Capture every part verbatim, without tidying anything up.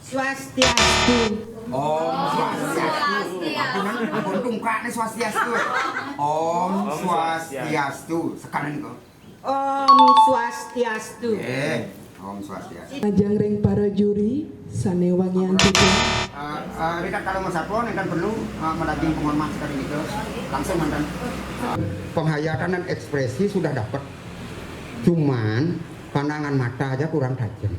Swastiastu. Om Swastiastu. Swastiastu. Ampun, ampun tungkakne Swastiastu. Om Om Swastiastu. Swastiastu. Sekalian kok. Om Swastiastu. Eh, Om Swastiastu. Majeng ring para juri sane wangian titiang. Eh, eh, Rika, kalau mau sapa, nek kan perlu, eh, melajeng penghormat sekali gitu. Langsung mantan. Eh, penghayatan dan ekspresi sudah dapat. Cuman pandangan mata aja kurang tajam.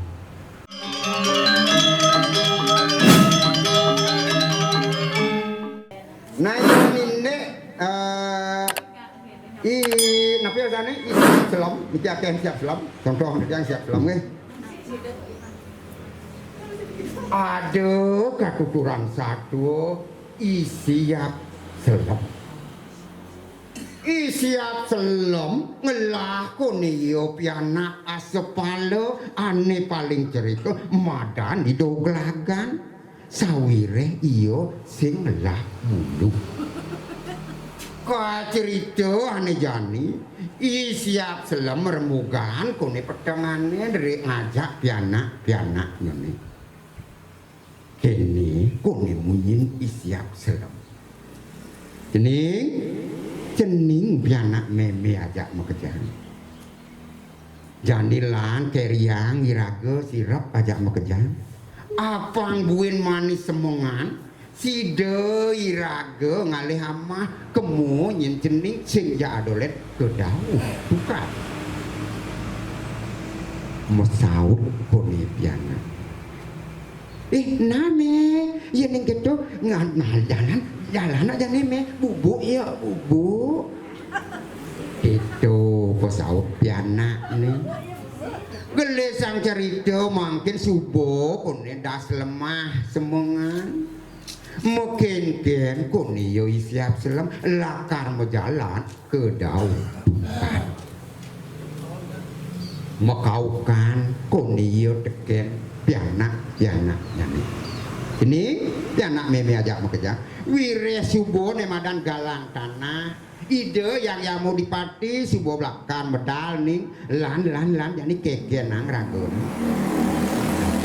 Nah, ini nek, eh, i, napi rasane? I siap selem, niki akeh siap selem. Contoh niki yang siap selem nggih. Ada katuturan satu, i siap selem. I siap selem ngelah kone ya pianak asepala ane paling cerita madan idoglagan sawireh iya sing ngelah bulu. Kacerita ane jani, i siap selem remugan kone petengane nderik ngajak pianak-pianak nyone. Kene kone munyin i siap selem. Cening, cening pianak meme ajak makejang. Jani lan keriang iraga sirep ajak makejang. Apang buin manis semengan, sida iraga ngalih amah kemo nyen cening sing ja adolet kedauh tukad. Masaut kone pianak. Eh, nah, Me. Yen ning keto, ngan-, nah, jalan, jalan aja nih, Me. Bubuk ya, bubuk. Keto, pasaut pianak nih. Gelisang cerita mangkin suba kone das lemah semengan. Mekenken kone ya i siap selem lakar majalan kedauh tukad. Makaukan kone ya teken pianak-pianaknyane. Ini pianak meme ajak makejang. Wireh suba ne madan galang tanah. Ida Hyang Yama Dipati suba lakar medal ning lan, lan, lan jani kekenang ragane.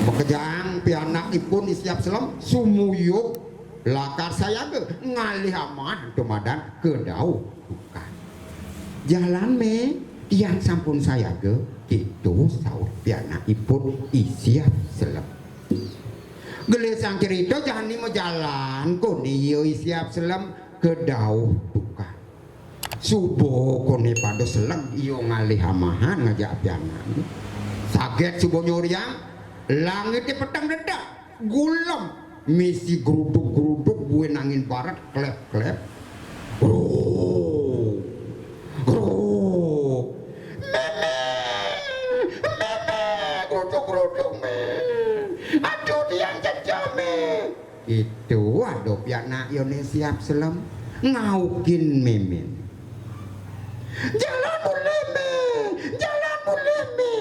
Makejang pianakipun i siap selem sumuyup lakar sayaga ngalih amah ento madan kedauh tukad. Jalan, Me, tiang sampun sayaga, gitu saut pianakipun i siap selem. Gelisang cerita jani majalan kone ya i siap selem kedauh tukad. Suba kone pada seleg iya ngalih amahan ngajak pianak. Saget suba nyoriang, langite peteng dedak, gulem, misi gruduk-gruduk buin angin barat, klep-klep. Gruk, gruk. Meme, meme, gruduk-gruduk, Me. Aduh, tiang cecah, Me. Itu ada pianak yone siap selem. Ngaukin memen. Jalan mulih, Me. Jalan mulih, Me.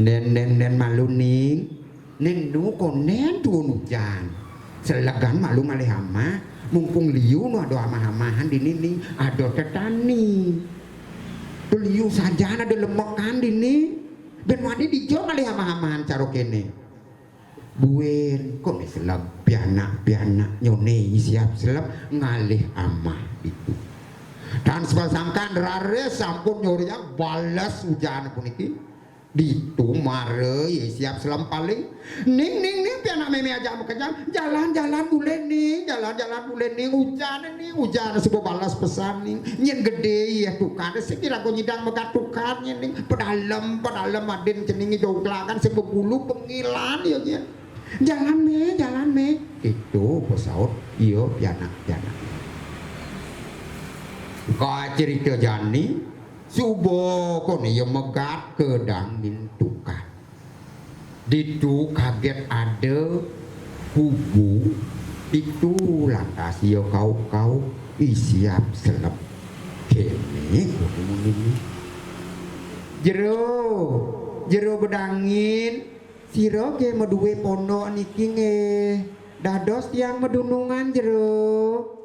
Nen, nen, nen malu, Ning. Nen nu konen tuun ujan. Selegan malu ngalih amah. Mumpung liu nu ada amah-amahan dini, Ning. Ada tetani. Liu sajan ada lemekan dini. Ben wani dija ngalih amah-amahan cara kene. Buin, kok ni seleg pianak-pianak nyone siap selem ngalih amah ditu. Tan sepasangkan raris sampun nyoriang bales ujan puniki. Ditu mara ye siap selem paling. Ning, ning, ning, pianak meme ajak makejang. Jalan, jalan bule, Ning. Jalan, jalan bule, Ning. Ujan, Ning. Ujan suba bales pesan, Ning. Nyen gede ye tukar. Sing kira nyidang megat tukar, nyen, Ning. Pedalem, pedalem adin cening ida uglagan sing bebulu pengilan, ya, nyen. Jalan, Me, jalan, Me. Itu pesaut, iya, pianak, pianak. Ka cerita jani, suba kone ya megat kedang min tukar. Ditu kaget ada kubu, ditu lantas ya kau-kau isiap selep. Kene kudu munine. Jero, jero bedangin, sira ke maduwe pondok niki nggih. Dados tiang medunungan jero.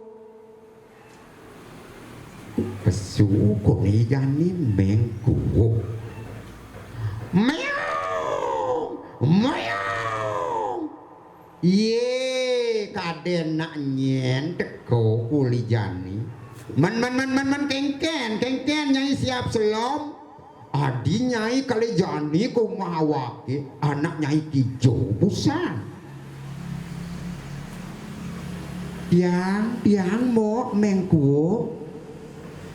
Pesu kok ni jani mengkuwuk. Meong! Meong! Yé, kadén nak nyén teka uli jani. Men, men, men, men, men, kénkén, kénkén, Nyai Siap Selem. Adi Nyai kalih jani ka umah awaké, anak Nyai kija busan. Tiang, tiang, Mbok, Méng Kuuk.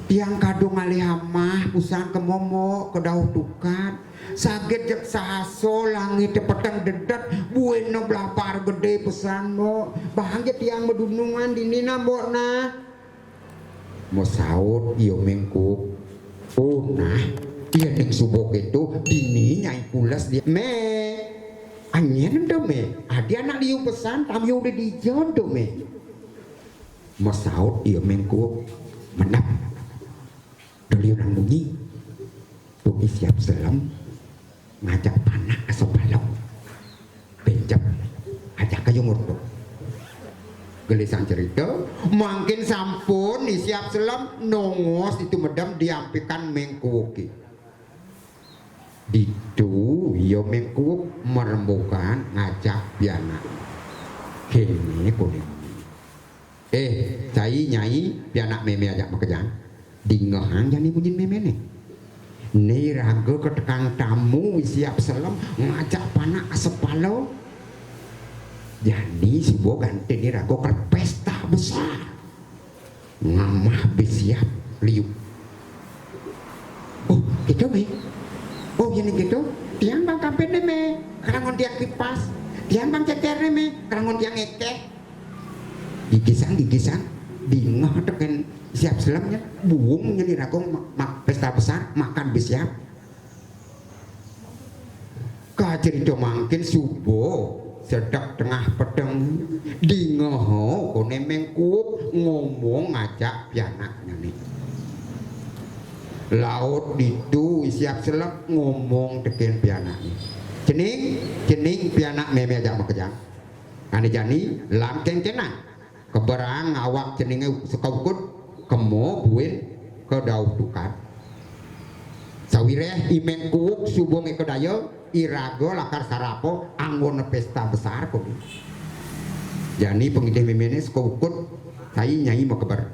Tiang kada ngalih amah busan kema, Mbok, ka dauh tukad. Saget jeg sahasa langité peteng dedet, buin blahar gedé pesan, Mbok. Bahang ja tiang madunungan dini nah, Mbok, nah. Masaut ia Méng Kuuk. Oh, nah, yén ning suba kéto, dini Nyai pules di. Mé, anyén ento, Mé? Adi anak liu pesan, tamiu da dija ento, Mé? Masaut ia Méng Kuuk. Mendep. Da liu nang munyi. Tuh, I Siap Selem ngajak panak ka sepala. Bénjep. Ajaka ya ngurdu. Gelisang cerita, mangkin sampun I Siap Selem nongos ditu medem di ampikan Méng Kuuké. Ditu ia Méng Kuuk marembugan ngajak pianak. Kéné koné. Eh, cai, Nyai, pianak mémé ajak makejang. Dingehang jani munyin méméné. Né iraga katekang tamu I Siap Selem ngajak panak ka sepala. Jani suba gantin iraga ka pésta besar. Ngamah bisiap liu. Oh, kéto, Mé. Oh, yén kéto, tiang bang kampéné, Mé, karangon tiang kipas. Tiang bang cétérné, Mé, karangon tiang ékéh. Gigisan, gigisan, dingeh tekén Siap Selem nyen, buung nyen iraga ma-, ma-, pésta besar, makan bisiap. Kacerita mangkin suba sedek tengah peteng, dingeha koné Méng Kuuk ngomong ngajak pianaknyané. Laut ditu I Siap Selem ngomong tekén pianakné. Cening, cening pianak mémé ajak makejang. Ané jani lan kénkénang. Keberang awak ceningé sekaukut, kema buin ka dauh tukad. Sawiréh I Méng Kuuk suba ngéka daya, iraga lakar sarapa anggona pésta besar koné. Jani pangidih méméné sekaukut, cai Nyai makeber.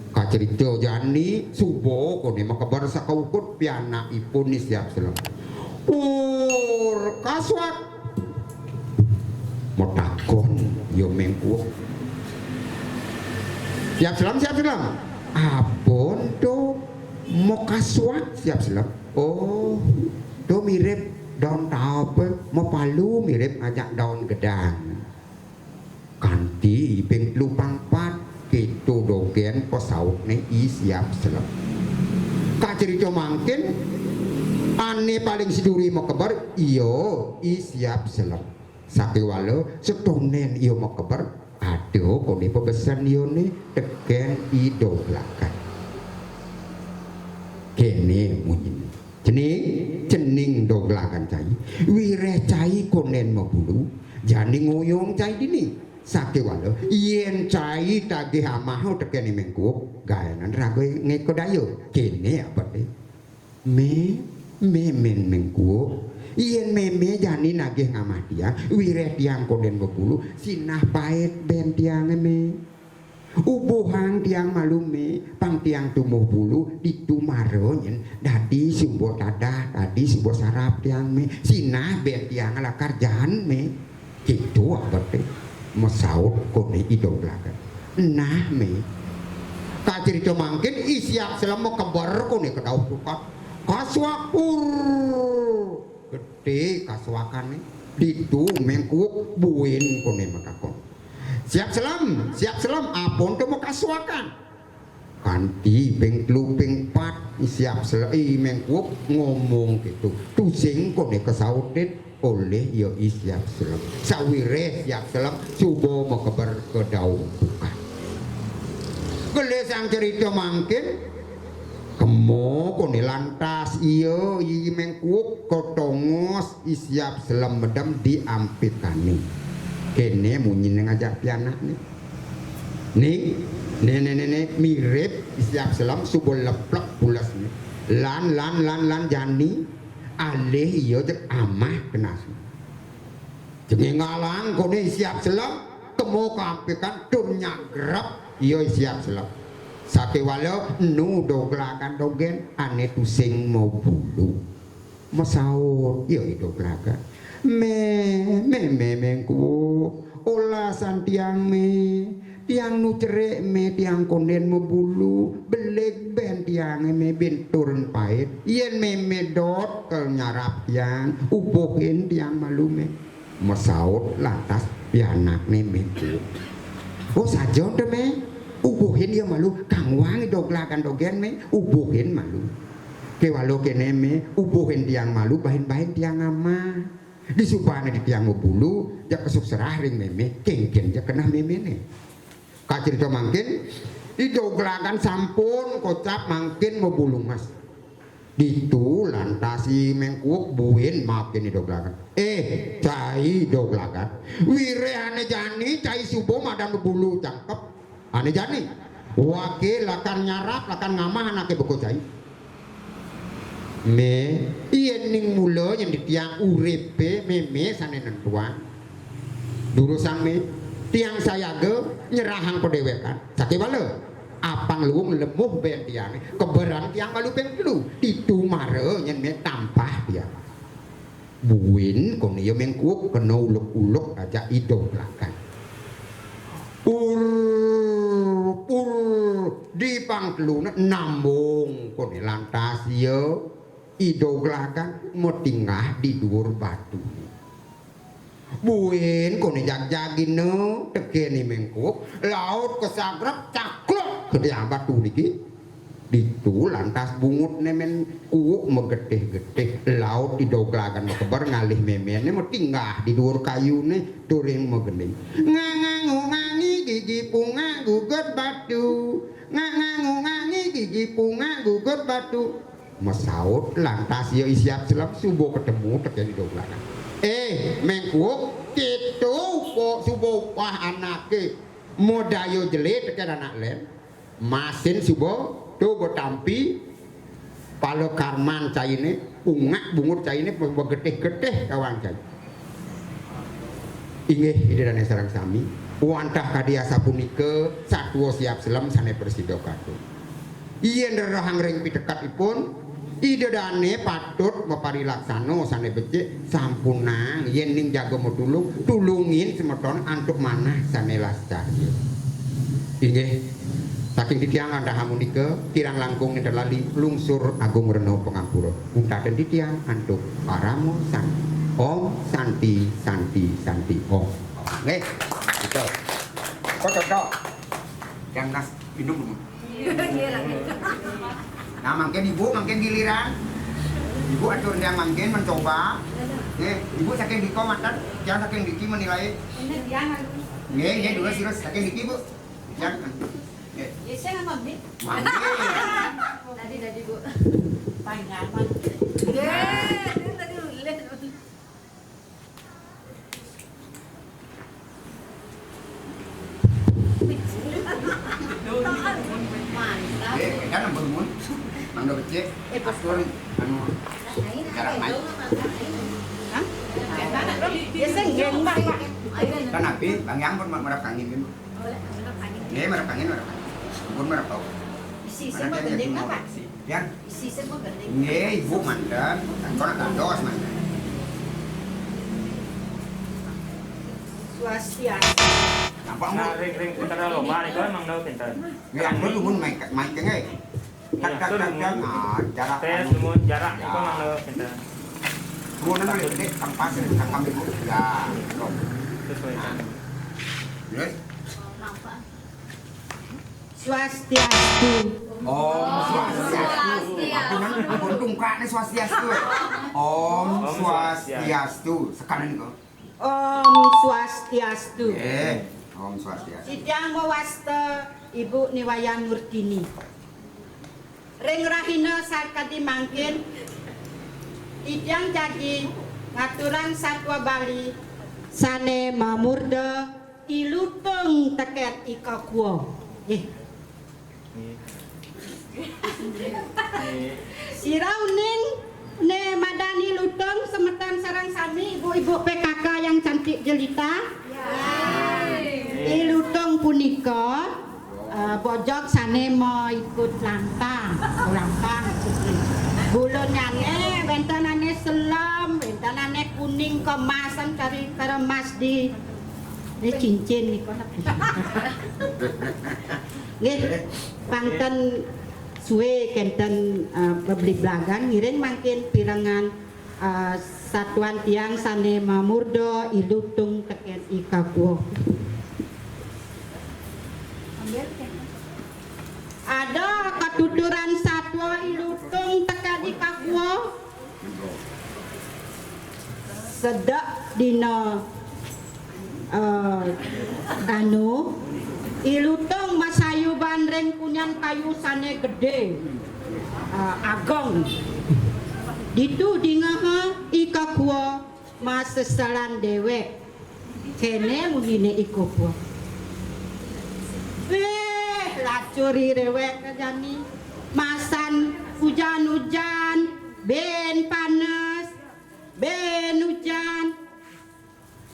Kacerita jani suba koné makeber sekaukut pianakipun I Siap Selem. Pur kasuak. Matakon ia Méng Kuuk. Siap Selem, Siap Selem. Apa to makasuak, Siap Selem? Oh, to mirip daun tape, mapalu mirip ngajak daun gedang. Kanti ping telu pang pat, kéto dogén pasautné I Siap Selem. Kacerita mangkin, ané paling seduri makeber, ia I Siap Selem. Sakéwala, setondén ia makeber, ada koné pabesen iané tekén I Doglagan. Kéné munyiné. Cening, cening Doglagan cai. Wiréh cai kondén mabulu, jani ngoyong cai dini. Sakéwala, yén cai tagih amaha tekén I Méng Kuuk, gaénan raga ngéka daya. Kéné abeté. Mé, mé, Méng, Méng Kuuk. Yén mémé jani nagih ngamah tiang, wiréh tiang kondén mabulu, sinah pait bén tiangé, Mé. Ubuhang tiang malu, Mé, pang tiang tumuh bulu, ditu mara nyen, dadi sumba tadah, dadi sumba sarap tiang, Mé. Sinah bén tiang lakar jaan, Mé. Kéto abeté. Masaut koné I Doglagan. Nah, Mé. Kacerita mangkin I Siap Selem makeber koné ka dauh tukad. Kasuak pur. Gedé kasuakané. Ditu Méng Kuuk buin koné matakon. Siap Selem, Siap Selem, apa to makasuakan? Kanti ping telu ping pat, Siap Selem, I Méng Kuuk ngomong kéto. Tusing koné kasautin olih ia I Siap Selem. Sawiréh Siap Selem suba makeber ka dauh tukad. Gelisang cerita mangkin, kema koné lantas ia I Méng Kuuk ka tongos I Siap Selem medem di ampitané. Kéné munyiné ngajak pianakné. Ning, né, né, né, né, mirip I Siap Selem suba leplek pulesné. Lan, lan, lan, lan jani, alih ia jeg amah kenasné. Jenging ngalang koné Siap Selem, kemo kampikan tur nyagrep, ya Siap Selem. Sakéwala enu doglagan dogén ané tusing mabulu. Masaut, ya I Doglagan. Mé, mé, mé, Méng Kuuk. Olah san tiang mé. Tiang nu cerik mé, tiang kondén mabulu. Belik bén tiangé mé, bin turun pait. Yén mémé dot ké nyarap tiang, ubuhin tiang malu mé. Masaut lantas pianakné Méng Kuuk. Oh, saja té mé. Ubuhin ya malu, kangguang I Doglagan dogén mé, ubuhin malu. Kéwala kéné mé, ubuhin tiang malu, bahin-bahin tiang ngamah. Disubané di tiang mabulu, ja kesukserah ring mémé, kénkén ja keneh méméné. Kacrita mangkin, I Doglagan sampun kocap mangkin mabulu mas. Ditu lantas I Méng Kuuk buin makin I Doglagan. "Eh, cai Doglagan. Wiréh ané jani cai suba madan mabulu cangkep. Ané jani. Waké lakar nyarap, lakar ngamah anaké beko cai. Mé, yéning mula nyén di tiang uripé mémé sané nentuang. Durusang mé, tiang sayaga nyerahang padéwékan. Sakéwala, apang luung lemuh bén tiangé, keberang tiang malu ping telu. Ditu mara nyén mé tampah tiang." Buin koné ya Méng Kuuk kena uluk-uluk ajak I Doglagan. Pur, pur, di pang teluné nambung koné lantas ya I Doglagan matinggah di duur batuné. Buin koné jagjagina tekén I Méng Kuuk, laut kasagrep caklok ka tiang batu niki. Ditu lantas bungutné Méng Kuuk magetih-getih, laut I Doglagan makeber ngalih méméné matinggah di duur kayuné turing magending. Ngangangungangi gigi punga gugut batu. Ngangangungangi gigi punga gugut batu. Masaut lantas ya I Siap Selem suba ketemu tekén I Doglagan. "Eh, Méng Kuuk, kéto upa-, suba upah anaké madaya jelé tekén anak lén. Masin suba, to ba tampi, pala karman cainé, ungak bungut cainé, magetih-getih kawang cai." Inggih, Ida dané sareng sami, wantah kadi asapunika satua Siap Selem sané prasida katut. Yén rerehang ring pitekadipun, Ida dané patut maparilaksana sané becik, sampunang yéning jaga matulung, tulungin semeton antuk manah sané lascarya. Inggih, saking titiang wantah amunika, kirang langkung nénten lali, lungsur agung rena pangampura. Untatin titiang antuk parama santi. Om Santi, Santi, Santi, Om. Nggih. Gitu. Kok cocok? Yang nas minum. Nah, mangkin Ibu, mangkin giliran. Ibu atur yang mangkin mencoba. Nggih, Ibu saking dika manten, yang saking diki menilai. Nggih, nggih, dulu terus saking diki, Bu. Yang. Nggih. Ya, saya nggak pamit. Mangkin. Tadi, tadi, Bu. Panjang, Pak. Nggih, tadi nulis. Eh, kan nembung mun. Mangga becik. Atur, anu, jarak naik. Hah? Ya, sing, ya, Mbak, Pak. Kan api, Bang Yang pun merap angin, kan? Nggih, merap angin, merap angin. Pun merap bau. Isi, mana semua dia gending, jadi Pak? Isi. Yang Isi sing kok gending. Nggih, Ibu manten. Kok nak gandos manten. Swastiastu. Nampak, Bu? Nah, ring, ring, pinter lo. Mari, kau emang tahu pinter. Nggih, aku lu mun main, main ke nggih. Iya, kat, kat, tur, kat, kat. Mun. Nah, jarak tes, anu. Mun jarak, ya. Kau emang tahu pinter. Mun nang lebih gede, tang pasir, tang kambing, Bu. Ya, loh. Sesuaikan. Nah. Terus? Swastiastu. Om Swastiastu. Swastiastu. Ampun, ampun, tungkakne Swastiastu, eh. Om Om Swastiastu. Swastiastu. Sekalian kok. Om Swastiastu. Eh, Om Swastiastu. Titiang mawasta Ibu Niwayan Murtini. Ring rahina sakadi mangkin, titiang jagi ngaturang satua Bali sane mamurda I Lutung teken I Kakua. Nggih. Sira uning ne madan I Lutung, semeton sareng sami, ibu-ibu P K K yang cantik Jelita? I Lutung punika, eh, bojog sane maikut lantang, lantang. Bulunnyane wenten ane selem, wenten ane kuning kemasan kari, karo emas di, di cincin nika. Nggih, panten suwe kenten, eh, bebligbagan, ngiring mangkin pirengan, eh, satuan tiang sane mamurda I Lutung teken I Kakua. Ada katuturan satua I Lutung teken I Kakua. Sedek dina, eh, anu, I Lutung masayuban ring punyan kayu sane gede, eh, ageng. Ditu dingeha I Kakua maseselan dewek. Kene munine I Kakua. Weh, lacur i dewek jani. Masan ujan-ujan, ben panes, ben ujan.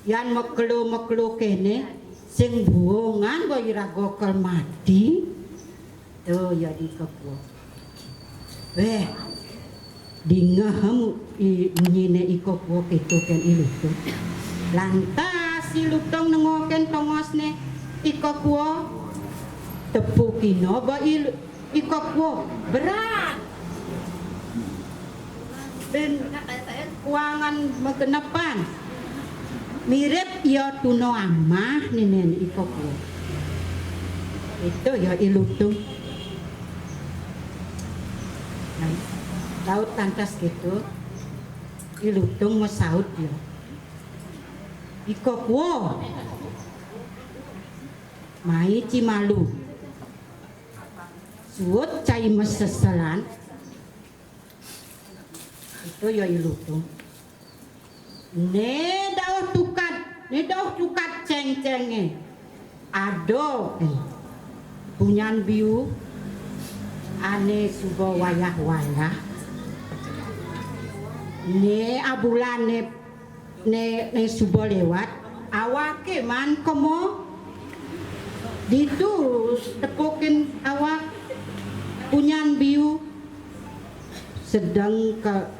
Yan mekelo-mekelo kene, sing buungan ba iraga kal mati. To ya I Kakua. Weh, dingeh mu-, i-, munyine I Kakua keto ken I Lutung. Lantas I Lutung nengokin tongosne I Kakua. Tepukina ba I Lu-, I Kakua. Berat. Ben kuangan magenepan. Mirip ya tuna amah ninen I Kakua. Itu ya I Lutung. Nah, laut lantas gitu. I Lutung masaut ya. I Kakua. Mai ci malu. Suud cai maseselan. Itu ya I Lutung. Ne dauh tukad, ne dauh tukad cengcenge. Ada, eh, punyan biu ane suba wayah-wayah. Ne abulan ne, ne, ne suba lewat, awake man kemo. Ditu tepukin awak punyan biu sedeng ke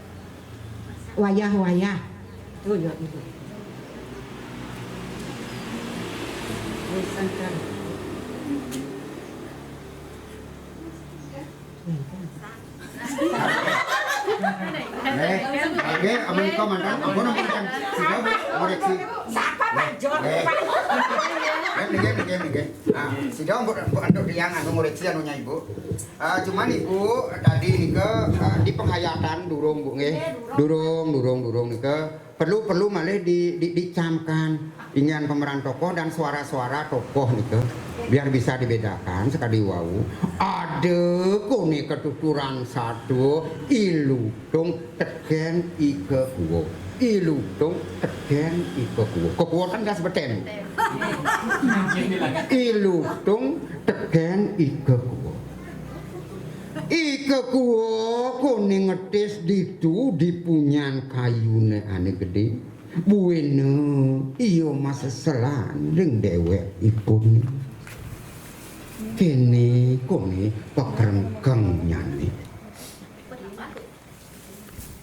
wayah-wayah. Tu ya itu. Wis sangkar. Eh, oke, amun kau mantan, ampun, ampun, ampun. Sudah, Bu, koreksi. Siapa Pak John? Eh. Eh, nggih, nggih, nggih. Ah, sida mbok, mbok antuk tiyang anu ngoreksi anunya Ibu. Ah, cuman Ibu tadi nika, ah, di penghayatan durung, Bu, nggih. Durung, durung, durung nika perlu, perlu malih di, di, dicamkan inggihan pemeran tokoh dan suara-suara tokoh nika biar bisa dibedakan sekadi wau. Ada kone ketuturan satu ilu Lutung teken I Kakua. I Lutung teken I Kakua. Kakua kan das beten. I Lutung teken I Kakua. I Kakua kone ngetis ditu di punyan kayune ane gede. Buina iya maseselan ring dewek ipun. Kene kone pakrengkengnyane.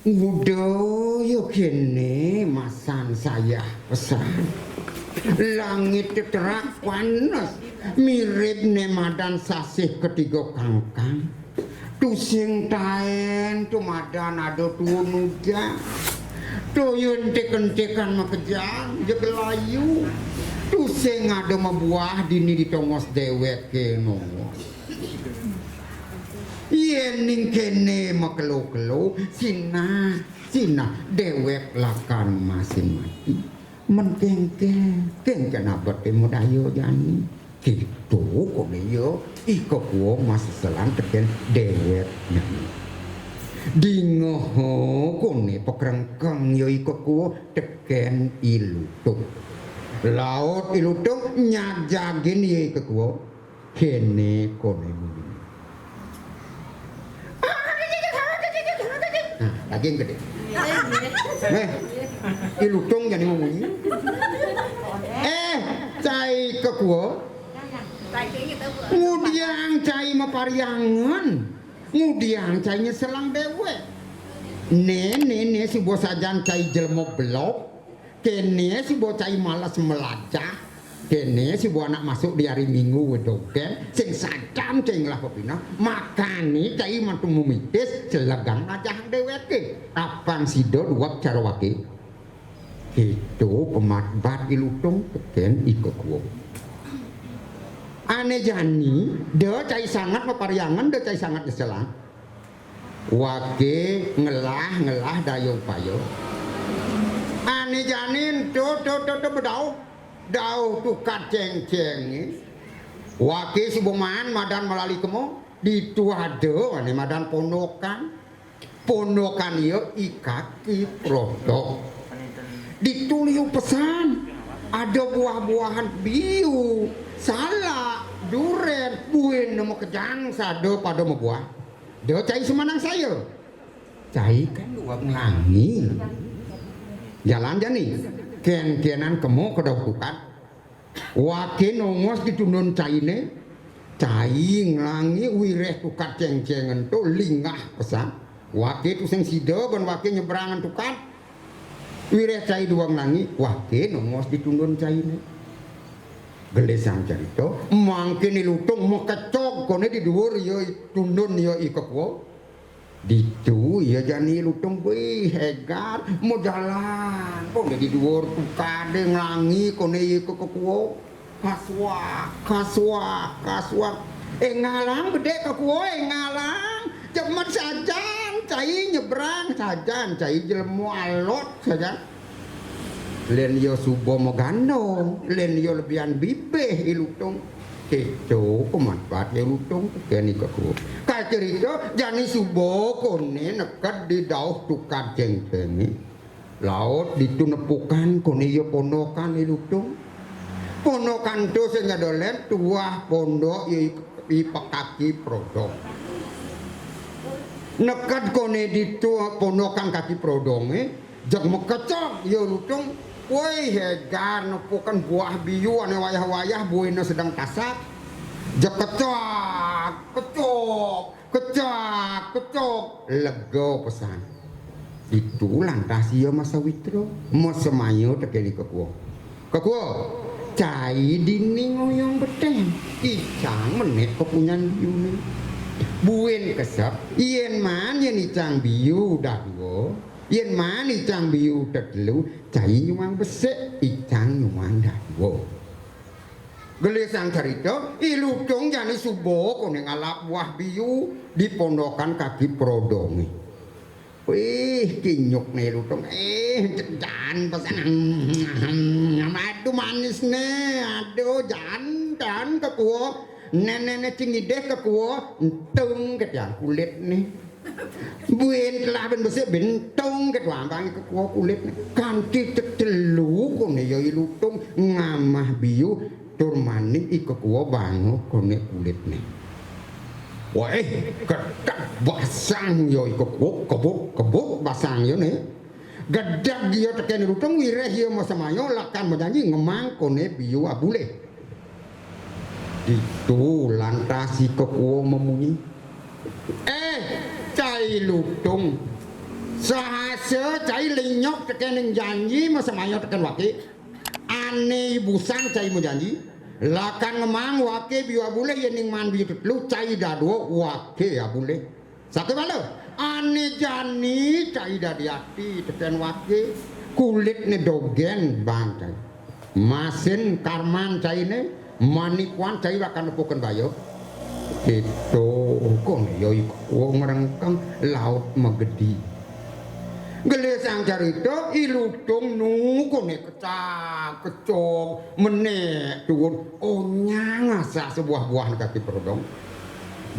Budaya kene masan sayah pesan. Langit teterak panes, mirip ne madan sasih ketiga kangkang. Tusing taen tumadan ada tuun ujan. Toya entik-entikan makejang, jeg layu. Tusing ada mabuah dini di tongos dewek ke nongos. Yen ning kene makelo-kelo, sinah, sinah dewek lakar masin mati. Men kengken, kengken abete madaya jani. Kitu kone ya, I Kakua maseselan teken dewek nyane. Dingeha kone pakrengkeng ya I Kakua teken I Lutung. Laut I Lutung nyajagin ya I Kakua. Kene kone muni. Nah, daging gede. Neh, I Lutung jani mamunyi. Eh, cai Kekuo. Ngudiang cai maparhyangan. Ngudiang cai nyeselang déwék. Né, né, né, suba sajan cai jelema belog. Kéné suba cai males mlajah. Kéné suba anak masuk di hari Minggu wedogén, sing sajan cai ngelah pepineh, makané cai mantu mamitis, selegang mlajahang déwéké. Apang sida duweg cara waké. Kéto pematbat I Lutung tekén I Kekuo. Ané jani, da cai sanget maparhyangan, da cai sanget nyeselang. Waké ngelah-ngelah daya upaya. Ané jani ento, to, to, to, bedauh. Dauh tukad céngcéngé. Waké suba maan madan malali kema, ditu ada ané madan pondokan. Pondokan ia I Kaki Prodong. Ditu liu pesan. Ada buah-buahan biu, salak, durén, buin makejang sada pada mabuah. Da cai semenang saya. Cai kan dua nglangi. Jalan jani. Kén-kénan kema ka dauh tukad. Waké nongos di tundun cainé. Cai nglangi wiréh tukad céngcéng ento linggah pesan. Waké tusing sida ban waké nyebrangan tukad. Wiréh cai dua nglangi, waké nongos di tundun cainé. Gelisang carita, mangkin I Lutung makecog koné di duur ia tundun ia I Kekuo. Ditu ia jani I Lutung, wih, hégar, majalan. Koné di duur tukadé nglangi koné ia I Kekuo. Kasuak, kasuak, kasuak. Énggalang bedik Kekuo, énggalang. Jemet sajan, cai nyebrang sajan, cai jelema alot sajan. Lén ia suba magandong, lén ia lebihan bibih I Lutung. Kéto pematbat ia I Lutung, tekén I Kekuo. Kacarita jani suba koné neked di dauh tukad céngcéngé. Laut ditu nepukan koné ia pondokan I Lutung. Pondokan to sing ada lén tuah pondok ia I Kaki Prodong. Neked koné ditu pondokan Kaki Prodongé, jeg makecog ia I Lutung. Woi, hégar nepukan buah biu ané wayah-wayah buina sedeng tasak. Jeg kecog, kecog. Kecak, kecok, lega pesan. Ditu lantas ia masawitra, masemaya tekén I Kekuo. Kekuo, cai dini ngoyong beteng, icang menék pepunyan biuné. Buin kesep, yén maan yén icang biu dadua, yén maan icang biu tetelu, cai nyuang besik, icang nyuang dadua. Gelisang carita, I Lutung jani suba koné ngalap buah biu di pondokan Kaki Prodongé. Wih, kinyukné I Lutung. Eh, jan pesan. Aduh, manisné. Aduh, jan, jan Kekuo. Nénéné cing idih Kekuo, entung ké tiang kulitné. Buin telah ben besik, ben entung ké tuambang Kekuo kulitné. Kanti tetelu koné ia I Lutung ngamah biu tur mani I Kekuo banguh koné kulitné. Wah, eh, gedeg basang ia I Kekuo, kebuk, kebuk basang ia né. Gedeg ia tekén I Lutung, wiréh ia masemaya lakar majanji ngemang koné biu abulih. Ditu lantas I Kekuo mamunyi. Eh, cai Lutung. Sahasa cai linyok tekén janji masemaya tekén waké. Ané busang cai majanji. Lakar ngemang waké biu abulih, yén ning maan biu tetelu cai dadua waké abulih. Sakéwala, ané jani cai dadi ati tekén waké, kulitné dogén bang cai. Masin karman cainé, manikuan cai lakar nepukin baya. Kéto koné ia I Kekuo ngrengkeng laut magedi. Gelisang carita, I Lutung nu koné kecak, kecok, menék tuun, onyang asah sabuah-buahan Kaki Prodong.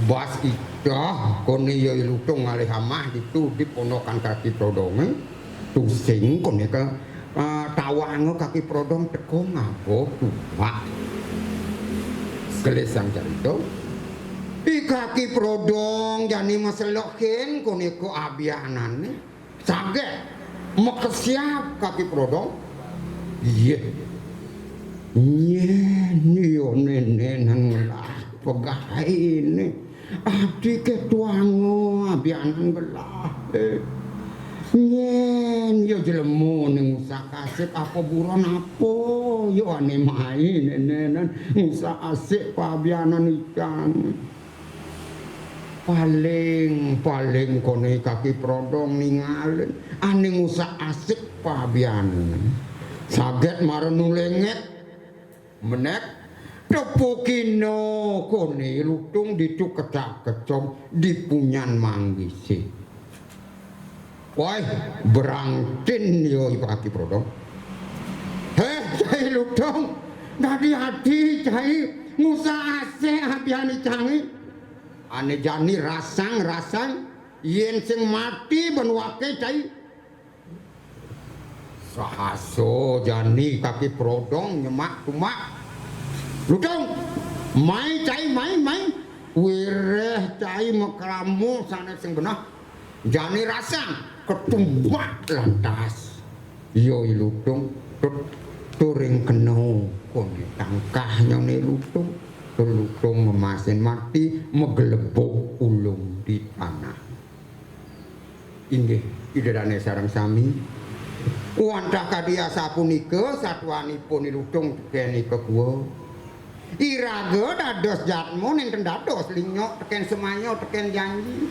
Bas itah koné ia I Lutung ngalih amah ditu di pondokan Kaki Prodongé. Tusing koné ka, ah, tawanga Kaki Prodong teka ngaba tuak. Gelisang carita. I Kaki Prodong jani maselek kén koné ka abianané. Sagét. Makesiab Kaki Prodong. Iya. Nyén ya nénénan ngelah pegaéné. Adi ké tuanga abianan gelah. Eh. Nyén ya jelema né ngusak-asik apa buron apa ya ané mai nénénan ngusak-asik pabianan icang. Paling-paling koné Kaki Prodong ningalin ané ngusak-asik pabianan. Saget mara nuléngét. Menék tepukina koné Lutung ditu kecap-kecop di punyan manggisé. Woi, berangtin ya Kaki Prodong. Héh, cai Lutung. Dadi adi cai ngusak-asik abianan icangé. Ané jani rasang-rasang yén sing mati ben waké cai. Sahasa jani Kaki Prodong nyemak-tumak. Lutung, mai cai, mai, mai. Wiréh cai makrama sané sing beneh. Jani rasang ketumbak lantas. Ya I Lutung tut-, turing kena koné tangkahnya né Lutung. Tur Lutung ngemasin mati maglebug ulung di tanah. Inggih, Ida dané sareng sami. Wantah kadi asapunika satuanipun I Lutung tekén I Kekua. Iraga dados jadma nénten dados linyok tekén semaya tekén janji.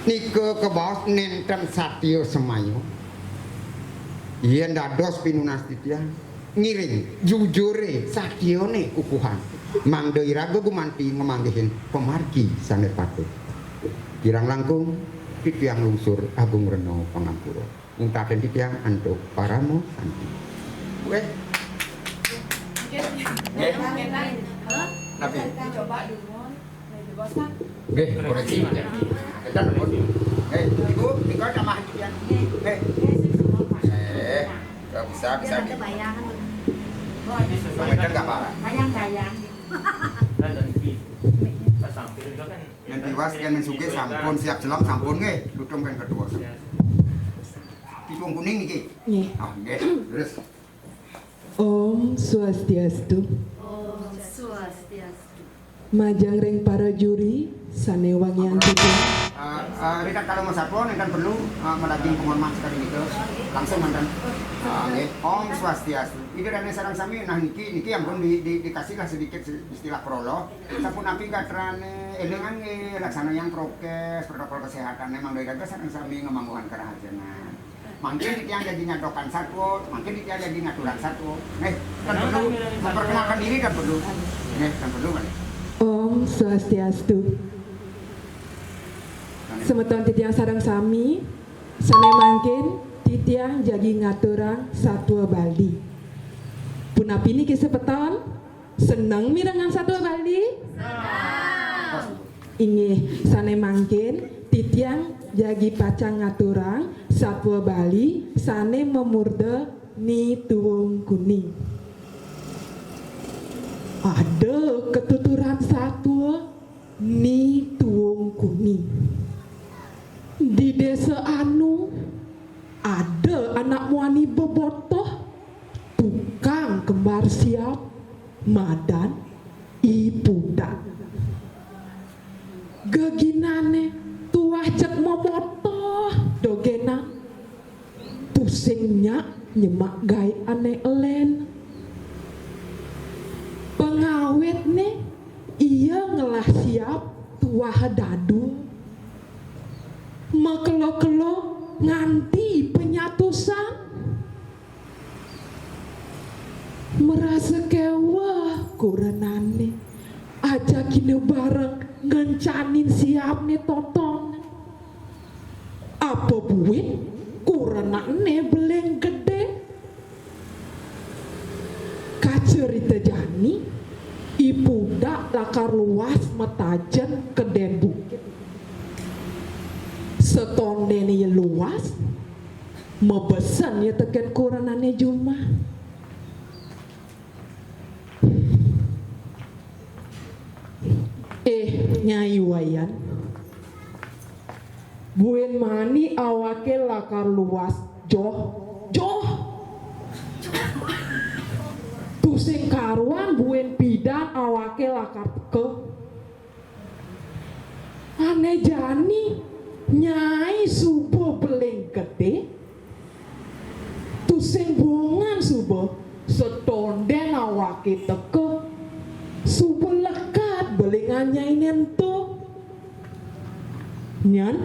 Nika kabaos nénten satia semaya. Yén dados pinunas titiang, ngiring jujuré satiané kukuhan. Mangda iraga gumanti ngamanggihin pamargi sané patut. Kirang langkung, titiang lungsur agung rena pangampura. Mungkatén titiang antuk parama santi. Wéh. Nggih. Napi? Nggih, koreksi. Kita lembut. Nggih, Ibu, nika tambahan titiang. Nggih. Eh, bisa, bisa. Pemeten nggak parah. Bayang-bayang. Kan dan iki pas sampir juga kan Yang tiwas kan men sugih sampun siap jelem sampun nggih, Lutung kan ketua. Pitung kuning niki. Nggih. Ah, nggih. Terus. Om Swastiastu. Om Swastiastu. Majeng ring para juri sané wangiang titiang. Eh, eh, rikala masatua nénten perlu, eh, malajeng pangormat sekali nika. Langsung manten. Ah, nggih. Om Swastiastu. Ida dané sareng sami nah niki, niki ampun di, di, dikasihlah sedikit se-, istilah prolog. Sapunapi gatrané élingang nggih, laksanayang prokés, protokol keséhatané, mangda iraga sareng sami ngamangguhan karahajengan. Mangkin titiang jagi nyadokan satua, mangkin titiang jagi ngaturang satua. Nggih, kan perlu memperkenalkan diri kan perlu. Nggih, kan perlu kan. Om Swastiastu. Semeton titiang sareng sami, sané mangkin titiang jagi ngaturang satua Bali. Punapi niki semeton? Seneng mirengang satua Bali? Inggih, sané mangkin titiang jagi pacang ngaturang satua Bali sané mamurda Ni Tuwung Kuning. Ada katuturan satua Ni Tuwung Kuning. Di désa anu, ada anak muani bebotoh, tukang kembar siap, madan I Pudak. Geginané tuah jeg mabotoh dogénan. Tusing nyak nyemak gaé ané elén. Pengawitné ia ngelah siap tuah dadua. Makelo-kelo nganti penyatusan. Merasa kéweh kurenané. Ajakina bareng ngencanin siapné toton. Apa buin kurenané beling gedé. Kacerita jani, I Pudak lakar luas matajen kedén bukit. Satondéné ia luas, mabesen ia tekén kurenané jumah. Eh, Nyai Wayan. Buin mani awaké lakar luas Joh, joh. Tusing karuan buin pidan awaké lakar teka. Ané jani, Nyai suba beling gedé. Tusing bongan suba satondén awaké teka. Suba lekad belingan Nyainé ento. Nyén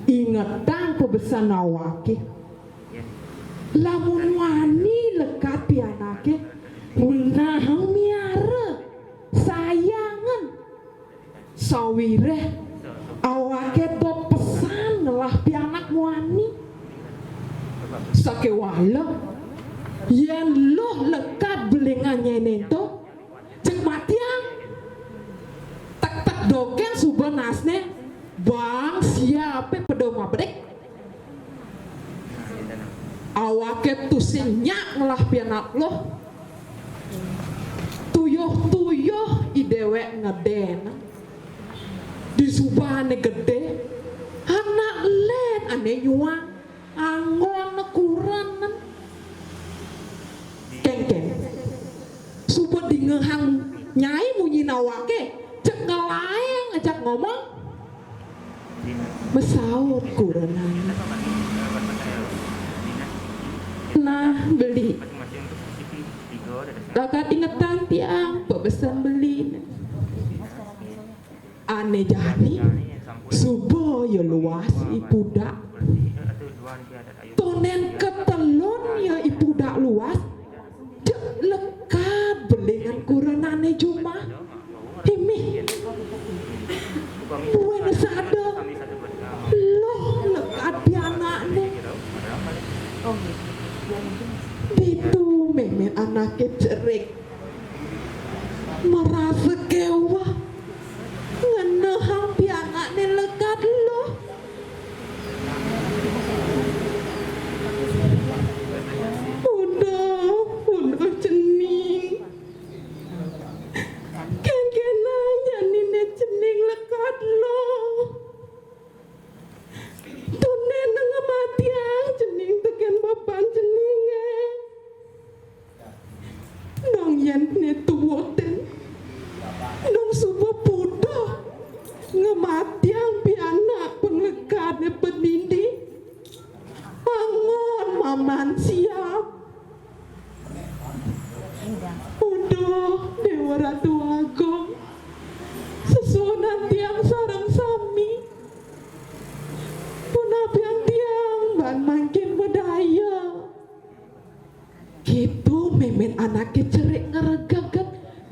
ingetang pabesen awaké. Lamun wani lekad pianaké, ngenahang miara, sayangan. Sawiréh awaké to pesan ngelah pianak muani. Sakéwala, yén luh lekad belingan Nyainé ento, jeg matiang. Tek-tek dogén suba nasné, bang siapé pada mabedik. Awaké tusing nyak ngelah pianak luh. Tuyuh-tuyuh i déwék ngedén. Di subané gedé, anak lén ané nyuang, anggon kurenan. Kénkén. Suba dingehang Nyai munyin awaké, jeg ngelaeng, jeg ngomong. Masaut kurenan. Nah, beli. Lakar ingetang tiang, pabesen beliné. Ané jani, suba ya luas i pudak. Tondén katelun ya i pudak luas, jeg lekad belingan kurenané jumah. Himih. Buin sada. Luh lekad pianakné. Ditu mémén anaké cerik. Marasa kéweh. Ngenehang pianakné lekad luh. Uduh, uduh cening. Kénkénang janiné cening lekad luh. Tundéna ngamatiang cening tekén beban ceningé. Dong yén né tuutin. Dong suba puduh ngamatiang pianak panglekadné padidi. Anggon maman siap. Uduh, Déwa Ratu Agung. Sesuunan tiang sareng sami. Punapiang tiang ban mangkin madaya. Kéto mémén anaké cerik ngregeget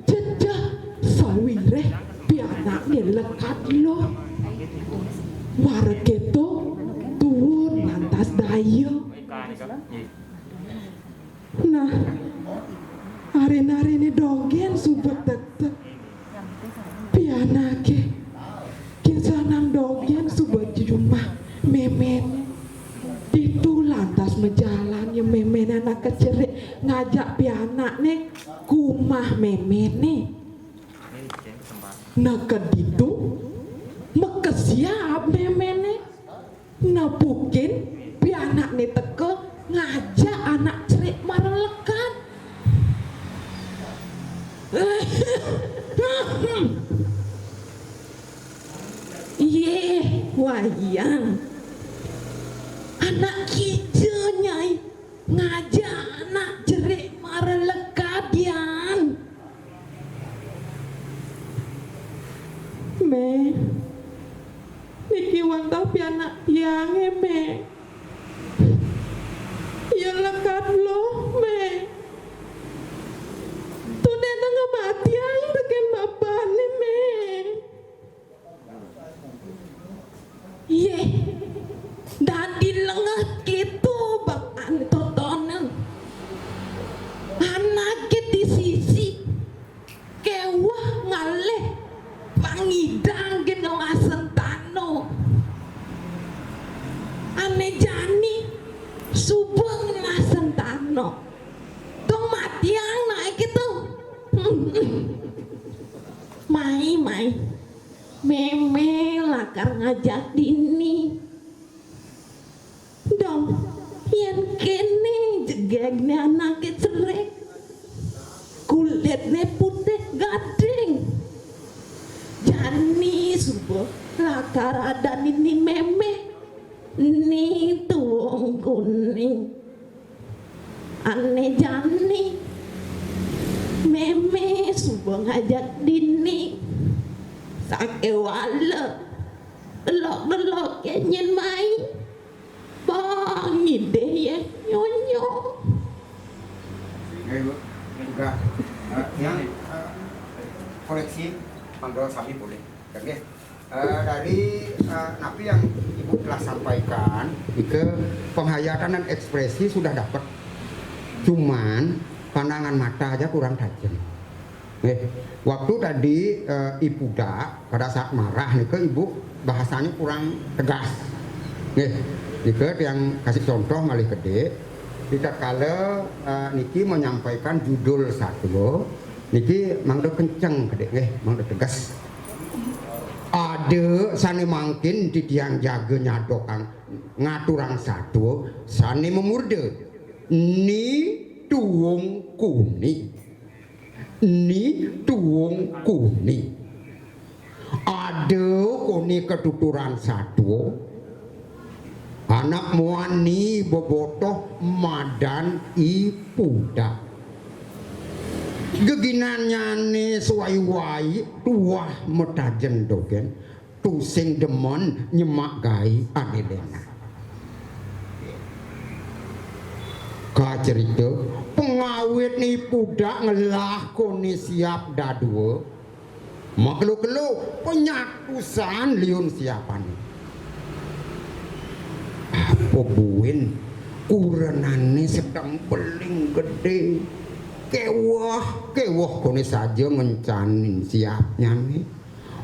jejeh sawiréh pianakné lekad luh. Mara kéto tuun lantas daya. Nah, ari-ariné dogén suba tektek. Pianaké, kinsanang dogén suba jumah méméné. Ditu lantas majalan ya méméné anaké cerik ngajak pianakné ka umah méméné. Neked ditu, makesiab méméné. Nepukin pianakné teka ngajak anak cerik mara lekad. Yéh, wayang. Anak kija, Nyai, ngajak anak cerik mara lekad yan? Mé, niki wantah pianak tiangé, Mé. Ia lekad luh, Mé. Tundéna ngamatiang tekén bebané, Mé. Yéh, dadi lengeh kéto bapané totonan. Anaké di sisi kéweh ngalih pangidang gén ngelah sentana. Ané jani suba ngelah sentana. Dong matiang naé kéto. Mai, mai. Mémé lakar ngajak dini. Dong, yén Kéné jegégné anaké cerik. Kulitné putih gading. Jani suba lakar adané Ni Mémé, Ni Tuung Kuning. Ané jani, Mémé suba ngajak dini. Sakéwala, delok-deloké nyén mai. Bang ngidih ya, nyonyo. Nggih, Bu. Juga, eh, yang, eh, koleksi mangga sami boleh. Nggih. Eh, dari, eh, napi yang Ibu telah sampaikan, nika penghayatan dan ekspresi sudah dapat. Cuman pandangan mata aja kurang tajam. Nggih, waktu tadi, eh, I Pudak pada saat marah nika Ibu bahasanya kurang tegas. Nggih, nika tiang kasih contoh malih gedé. Ritatkala, eh, niki menyampaikan judul satua, niki mangda kenceng gedé, nggih, mangda tegas. Ada sané mangkin titiang jaga nyadokang ngaturang satua sané mamurda Ni Tuung Kuning. Ni Tuung Kuning. Ada koné katuturan satua. Anak muani bebotoh madan I Pudak. Geginannyané suwai-wai tuah matajen dogén. Tusing demen nyemak gaé ané lénan. Kacerita, pengawitné I Pudak ngelah koné siap dadua, makelo-kelo panyatusan liun siapané. Apa buin kurenané sedeng beling gedé, kéweh-kéweh koné saja ngencanin siapnyané.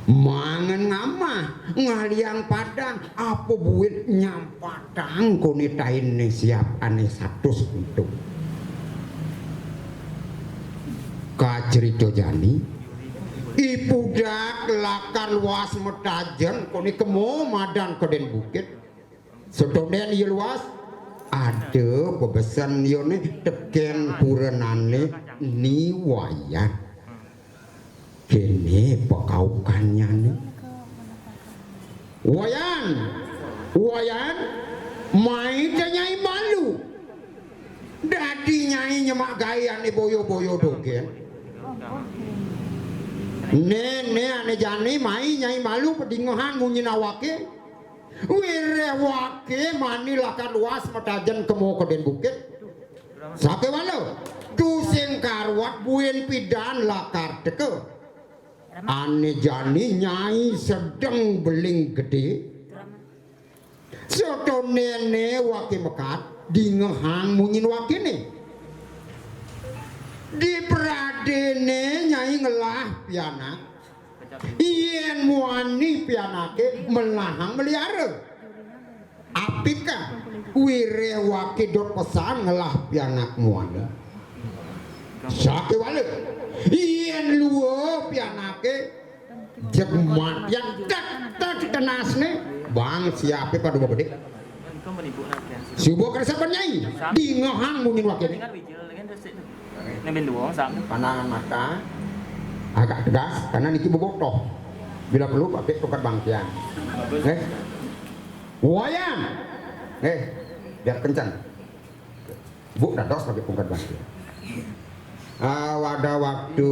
Mangan ngamah, ngaliang padang, apa buin nyampatang koné tainé siap ané satus pitu. Kacerita jani, I Pudak lakar luas matajen koné kema madan kedén bukit. Setondén ia luas, ada pabesen iané tekén kurenané Ni Wayan. Kéné pakaukannyané. Wayan, Wayan, mai ta nyai malu. Dadi nyai nyemak gaé ané boya-boya dogén. Né, né ané jani mai nyai malu padingehang munyin awaké. Wiréh waké mani lakar luas matajen kema kedén bukit. Sakéwala, tusing karuat buin pidan lakar teka. Ané jani nyai sedeng beling gedé. Setondén waké mekat, dingehang munyin wakéné. Dipradéné nyai ngelah pianak. Yén muani pianaké melahang meliara. Apit kan, wiréh waké dot pesan ngelah pianak muani. Sakéwala, yén lua pianaké jeg matian tek, tek tenasné, bang siapé pada bebedik. Suba kresep nyai, dingehang munyin wakéné. Pandangan mata agak tegas, karena niki bebotoh. Bila perlu pakai tongkat bangkian. Eh, Wayan. Eh, biar kencang. Bu dados pakai tongkat bangkian. Ah, pada waktu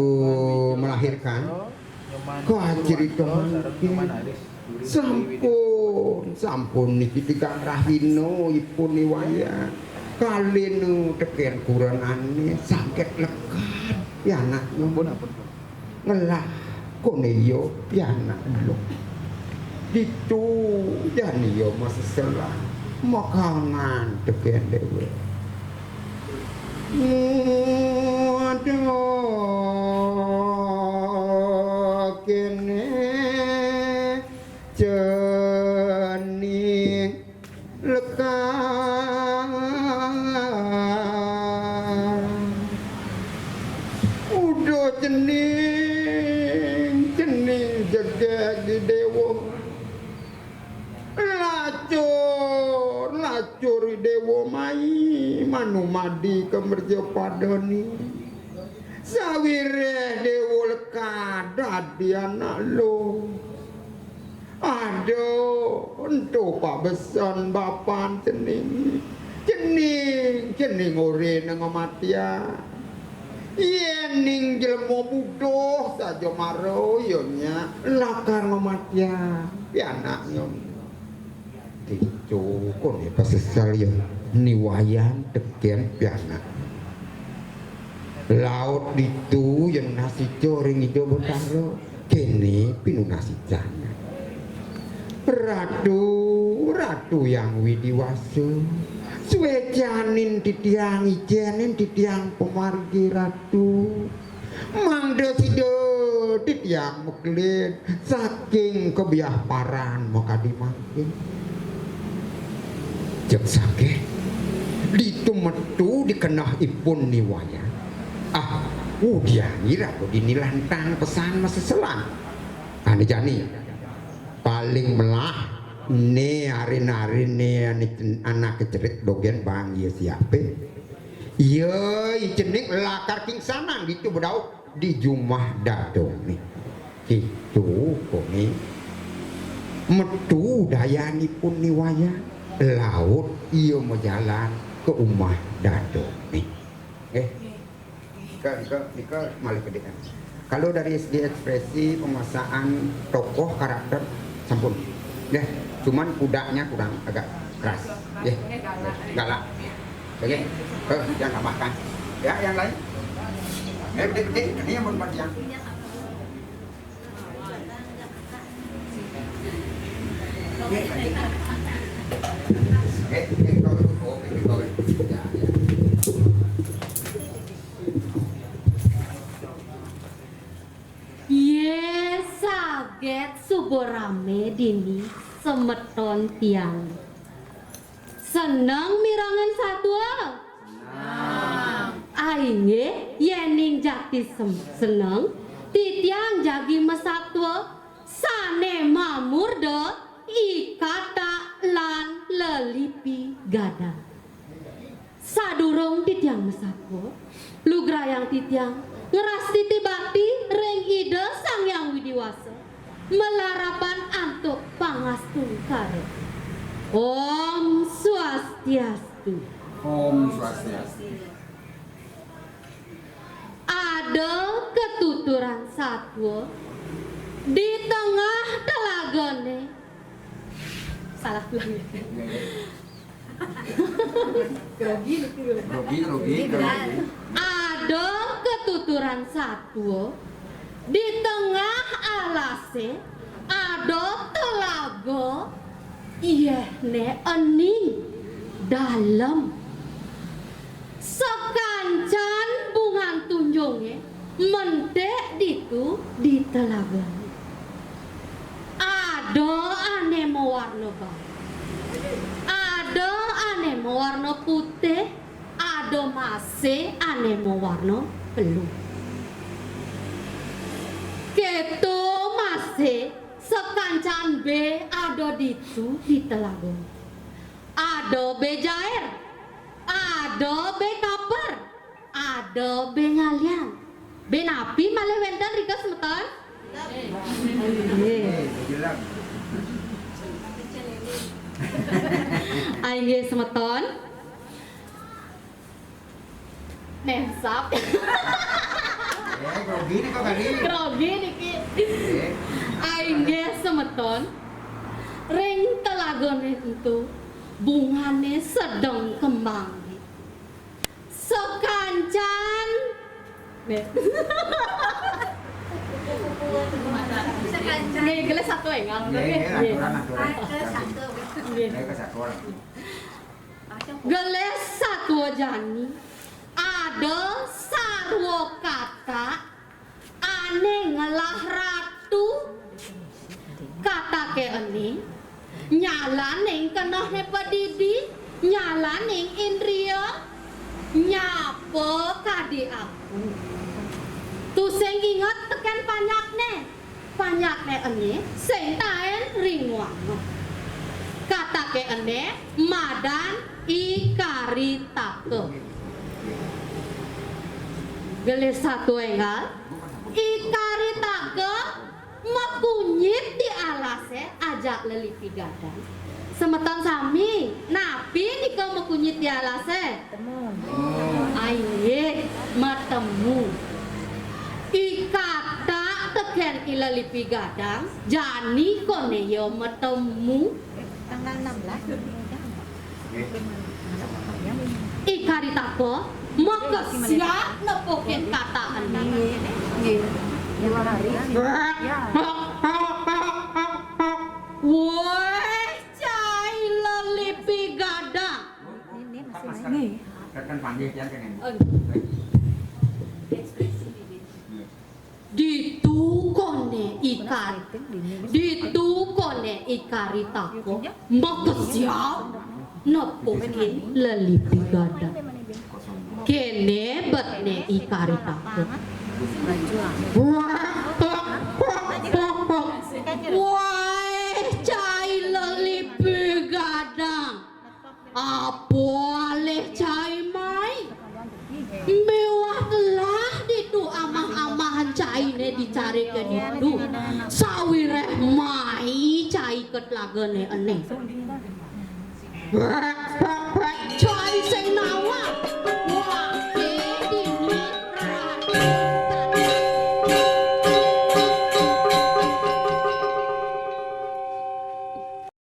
melahirkan, kok cerita mangkin. Sampun, sampun niki tigang rahina ipun Ni Wayan. Kalina tekén kurenané sagét lekad pianakné. Ngelah koné ya pianak luh. Ditu jani ya maseselan makangan tekén déwék. Waduh, kéné cening lekad. Uduh cening, cening jegég I Déwa. Lacur, lacur I Déwa mai. Anu madi ka merja padani. Sawiréh déwa lekad dadi anak luh. Aduh, ento pabesen bapan cening. Cening, cening orina ngamatiang. Yéning jelema buduh saja mara ya nyak lakar ngamatiang pianaknya. Kéto koné pasesel ya Ni Wayan tekén pianak. Laut ditu yén nasita ring Ida Betara, kéné pinunasitan. Ratu, Ratu Hyang Widi Wasa, suécanin titiang, icénin titiang pamargi Ratu. Mangda sida titiang makelid saking kabiaparan makadi mangkin. Jeg saget, ditu metu dikenehipun Ni Wayan. Ah, udian iraga dini lantang pesan maseselan. Ané jani, paling melah né arin-arin né ané cen-, anaké cerik dogén bang ia siapé. Ia i cenik lakar kingsanan ditu bedauh di jumah dadané. Kéto koné metu dayanipun Ni Wayan, laut ia majalan ka umah dadané. Nggih. Nika, nika, nika malih kedékan. Kalau dari segi ekspresi, penguasaan tokoh, karakter, sampun. Ya, cuman kudanya kurang agak keras. Ya, galak. Oke, eh, yang tambahkan. Ya, yang lain. Eh, dek, dek, ini yang berempat yang. Oke, lanjut. Oke, oke, kalau, oke, oke. Ya, ya. Yé saget suba ramé dini semeton tiang. Seneng mirengang satua? Seneng. Inggih, yéning jati sem-, seneng, titiang jagi masatua sané mamurda I Katak lan Lelipi Gadang. Sadurung titiang masatua, lugrayang titiang ngrastiti bakti ring Ida Sang Hyang Widi Wasa, malarapan antuk pangastungkara. Om Swastiastu. Om Swastiastu. Ada katuturan satua di tengah telagané. Salah ulang ya. Grogi niki lho. Grogi, grogi, grogi. Ada katuturan satua di tengah alasé ada telaga, yéhné ening, dalem. Sakancan bungan tunjungé mentik ditu di telaga. Ada ané mawarna barak. Ada ané mawarna putih, ada masih ané mawarna pelung. Kéto masih sakancan bé ada ditu di telaga. Ada bé jair, ada bé kaper, ada bé ngalian. Bé napi malih wénten rika semeton? Nggih. Ah, inggih semeton. Nensap. Eh, grogi nika kali. Grogi niki. Eh. Ah, inggih semeton. Ring telagané ento bungané sedeng kembang. Sakancan. Nih. Nih, gelis satu ya, Ngang. Nggih, nggih, nggih. Aturan, aturan. Nggih. Nggih, ke satu orang. Gelis satua jani, ada sarwa katak ané ngelah ratu. Kataké ené, nyalaning kenehné padidi, nyalaning indria, nyapa kadi aku. Tusing inget tekén panyakné. Panyakné ené sing taén ring wangun. Kataké ené madan I Karitaka. Gelis satua énggal, I Karitaka makunyit di alasé ajak lelipi gadang. Semeton sami, napi nika makunyit di alasé? Aih, matemu. I Katak tekén I Lelipi Gadang, jani koné ia matemu. Tanggal enam belas. I Karitaka makesiab nepukin Katak ené. Woi, cai lelipi gadang. Ditu koné I Kar-, ditu koné I Karitaka makesiab nepukin lelipi gadang. Kéné betné I Karitaka. Wah, cai lelipi gadang. Apa alih cai mai? Miwah telah ditu amah-amahan cainé dicarika ditu. Sawiréh mai cai ka telagané ené. Cai sing